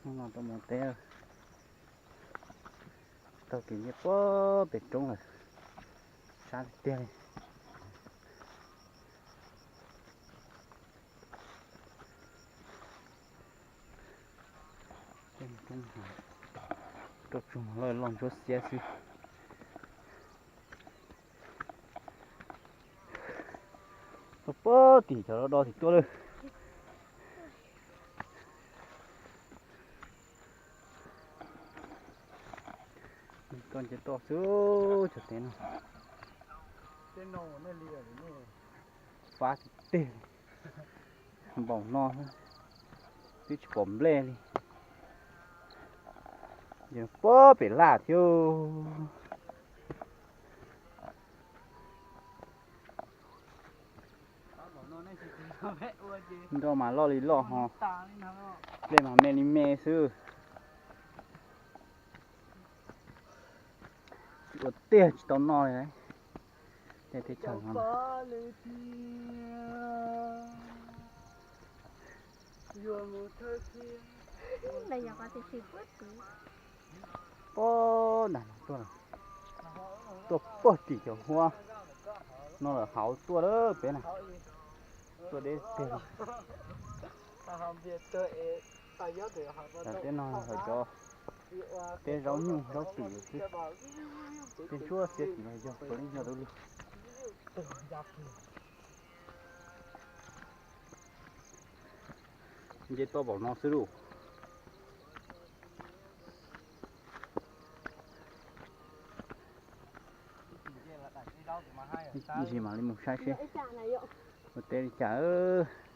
No rau mus teb, taug kev nce puag pem roob lawm, sab tiag tiag li. Rau tsuag loj loj ntsuab xiab xwb. Tuaj puag tim cov do tim tuaj lawm. Tuaj nce toj xwb cov teb no. Fab tiag tiag li. Npaum no twb tsis pom nplej li. Puag pem laj thiab. Nroj mas loj li loj ho, nplej mas me li me xwb. Tsis ua tiag tsis tau noj li. Tej teb chaws no puag nram no tuaj, tuaj puag tim cov huab no lawm hauv tuaj lawm peb na. Tuaj deb tiag li. Cov teb no yog cov teb zaub nyuj zaub twm xwb. Tej ntsuab xiab tim no yog puav leej yog dab lug. Nce toj npaum no xwb lauj. Ib ntsis mam li mus saib seb ua teb li cas.